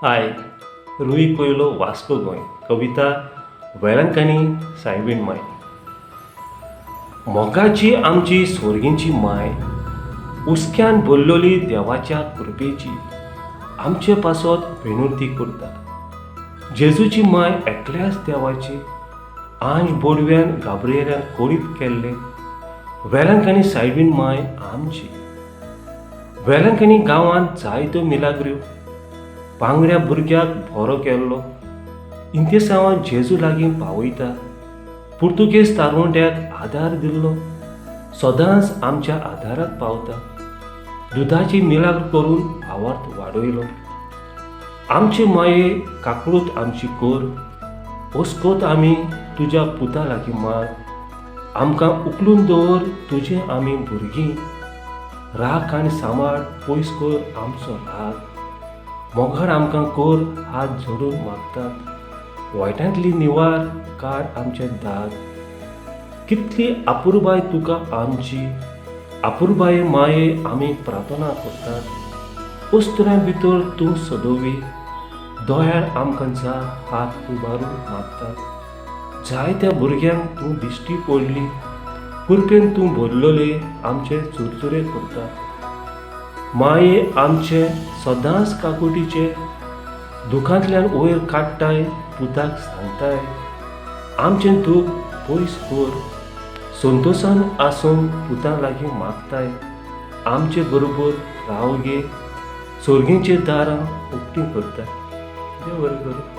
हाय, रुई कोयलो, वास्को, गोंय. कविता, वेळांकणी सायबीण माय. मोगाची आमची सोर्गींची माय, हुस्क्यान भरलेली देवाच्या कृपेची आमचे पासत विनवणी करता. जेजूची माय, एकल्याच देवाची, आंज बोडव्यान गाब्रिएलान कोरीत केल्ले, वेळांकणी सायबीण माय आमची. वेळांकणी गांवांत जायत्यो मिलाग्र्यो, पांगऱ्या भुरग्याक बरो केल्लो, इंतेसांवान जेजू लागीं पावयता, पुर्तुगेज तारवंट्याक आदार दिल्लो, सदांच आमच्या आदाराक पावता, दुदाची मिलाग्र करून भावार्थ वाडयलो. आमचे माये, काकळूत आमची कर, ओस्कोत आमी तुज्या पुता लागीं माग. आमकां उखलून दवर, तुजें आमी भुरगीं. राख आनी सांबाळ, पयस कर आमचो राग. मोगाळ आमकां कर, हात जोडून मागतात. वायटांतली निवार, काड आमचे दाग. कितली अपुरबाय तुका आमची, अपुरबाये माये, आमी प्रार्थना करतात. उस्तुऱ्यां भितर तूं सदोवी, दोयाळ आमकां जा, हात उबारून मागतात. जायत्या भुरग्यांक तूं दिश्टी पडली, कृपेन तूं भरलेले, आमचे चुरचुरे करता. माये, आमचे सदांच काकुटीचे, दुखांतल्यान वयर काडटाय, पुताक सांगताय, आमचें दूख पयस कर. संतोशान आसूंक पुता लागीं मागताय. आमचे बरोबर राव गे, सोर्गींची दारां उक्तीं करताय. देव बरें करूं.